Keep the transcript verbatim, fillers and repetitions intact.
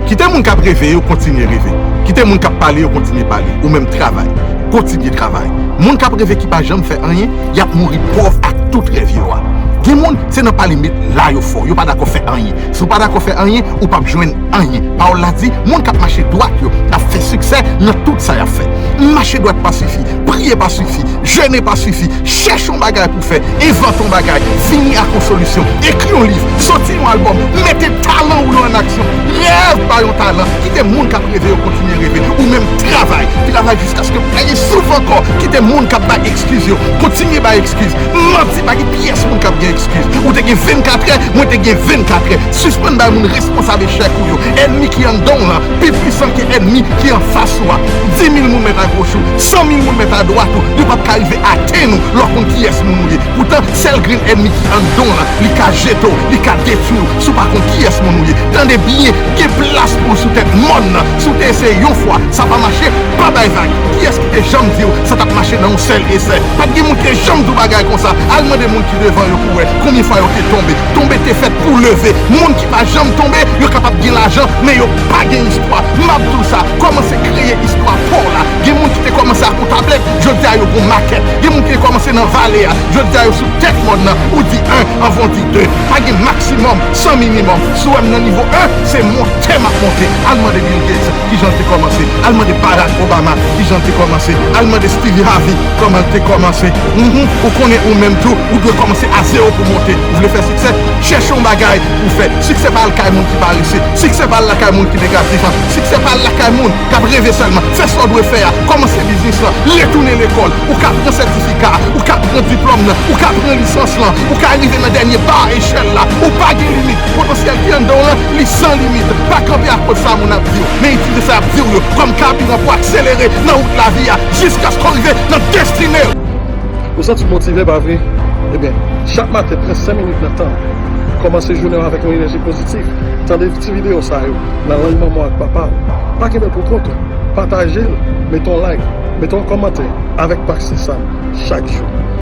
Kite moun k ap reve yo kontinye reve. Kite moun k ap pale yo kontinye pale. Ou menm travay. Kontinye travay. Moun k ap reve ki pa janm fè anyen, y ap mouri pòv ak tout rèv yo a. Gen moun, se nan pale met la yo fò. Yo pa dakò fè anyen. Si w pa dakò fè anyen, ou p ap jwenn anyen. Pawòl la di, moun k ap mache dwat yo ap fè siksè nan tout sa y ap fè. Mache dwat pa sifi, priye pa sifi, jene pa sifi, chèche yon bagay pou fè, envante yon bagay, vini ak yon solisyon, ekri yon liv, soti yon albòm, mete talan ou yo an aksyon, rèv pa yon talan, kite moun k ap reve yo kontinye reve, ou menm travay, travay jiskaske pa gen souf ankò, kite moun k ap bay ekskiz yo, kontinye bay ekskiz, manti, pa gen pyès moun k ap gen ekskiz, ou te gen vennkatrè, mwen te gen vennkatrè, sispann bay moun responsab echèk ou yo, ènmi ki anndan w lan, pi pwisan ke ènmi ki anfas ou a. Di mil moun mèt agoch ou, san mil moun mèt adwat ou, yo p ap ka rive atenn ou lè w konn kiyès moun ou ye. Poutan, sèl grenn ènmi ki anndan w lan, li ka jete w, li ka detwi w, si w pa konn kiyès moun ou ye. Tande byen, gen plas pou w sou tèt mòn nan. Si w te eseye yon fwa, sa pa mache, pa bay vag. Kiyès ki te janm di w sa t ap mache nan yon sèl esè? Pa t gen moun ki te janm di w bagay konsa. Al mande moun ki devan yo pou wè konbyen fwa yo te tonbe. Tonbe te fèt pou leve. Moun ki pa janm tonbe, yo kapab gen lajan, men yo pa gen istwa. M ap di w sa, kòmanse kreye istwa pa w la. Gen moun ki te kòmanse ak yon tablèt, jodi a yo gon makèt. Gen moun ki te kòmanse nan vale a, jodi a yo sou tèt mòn nan. Ou di en, anvan w di de. Pa gen maksimòm san minimòm. Si w wè m nan nivo en, se monte m ap monte. Al mande Bill Gates kijan l te kòmanse. Al mande Barack Obama kijan l te kòmanse. Al mande Steve Harvey kòman l te kòmanse. Mhm. Ou konnen ou menm tou, ou dwe kòmanse a zewo pou monte. Ou vle fè siksè? Chèche yon bagay pou fè. Siksè pa al kay moun ki parese. Siksè pa al lakay moun ki negatif. Siksè pa al lakay moun k ap reve sèlman. Fè sa w dwe fè a. Kòmanse biznis lan. Retounen lekòl. Ou ka pran sètifika. Ou ka pran diplòm nan. Ou ka pran lisans lan. Ou ka rive nan dènye ba echèl la. Ou pa gen limit. Potansyèl ki anndan w lan, li san limit. Pa kanpe akoz sa moun ap di w, men itilize sa y ap di w yo kòm kabiran pou akselere nan wout lavi a jiskaske w rive nan destine w. Ou santi w motive, pa vre? Ebyen, chak maten, pran senk minit nan tan w. Kòmanse jounen w avèk yon enèji pozitif. Tande ti videyo sa yo nan lang manman w ak papa w. Pa kenbe l pou kont ou. Pataje l, mete yon like, mete yon kòmantè avèk Paxi Sam chak jou.